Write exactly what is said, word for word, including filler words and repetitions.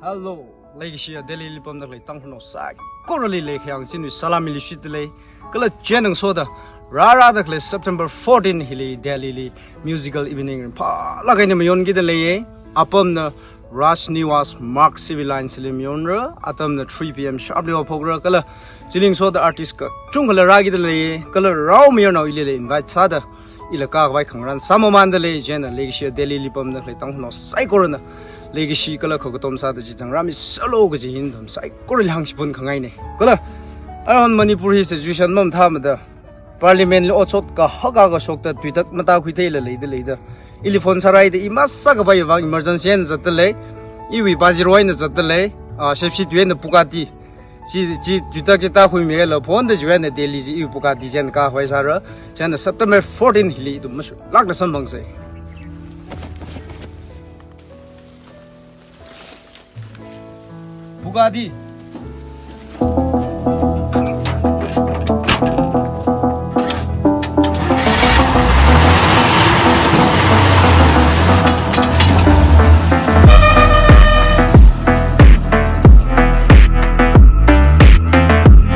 Hello, leikashiya Delhili pamda khalei Tangkhulnao saikorali leikhayang chinwui salam ili shitdalei. Kala chieina ngasoda rārada khalei September fourteen hili Delhili musical evening ringphālāk eina mayonkida leiya. Apamna Raj Niwas Mark Civil Lines li mayonra, atamna three P M sharp li haophokra, kala chili ngasoda artist kachungkhala rākida leiya, kala rao mayarnao ilila invite sāda, ila kākhavai khangarān sāmamānda lei. Chieina leikashiya Delhili pamda khalei Tangkhulnao saikorana leikashi kala khakatom sāda chithang rāmiserlu kaji hi nathum saikorali hāngshapun khangaina. Kala aruihon Manipur hi situation mamathāmada, Parliament li otshot kahaka kashokta tuitak matākhuitheila leida leida, ili phone sāraida, i masākapai vang emergency eina zatdalei, iwui pā zero eina zatdalei, ah, shepshi tui eina Bugatti. Chi, chi tuitak chi tākhuimila phonda chiwui eina Delhi chi iwui Bugatti chieina kākhavai sāra. Chieina September fourteen hili ithum mashuilākla samphangsa. Bugatti.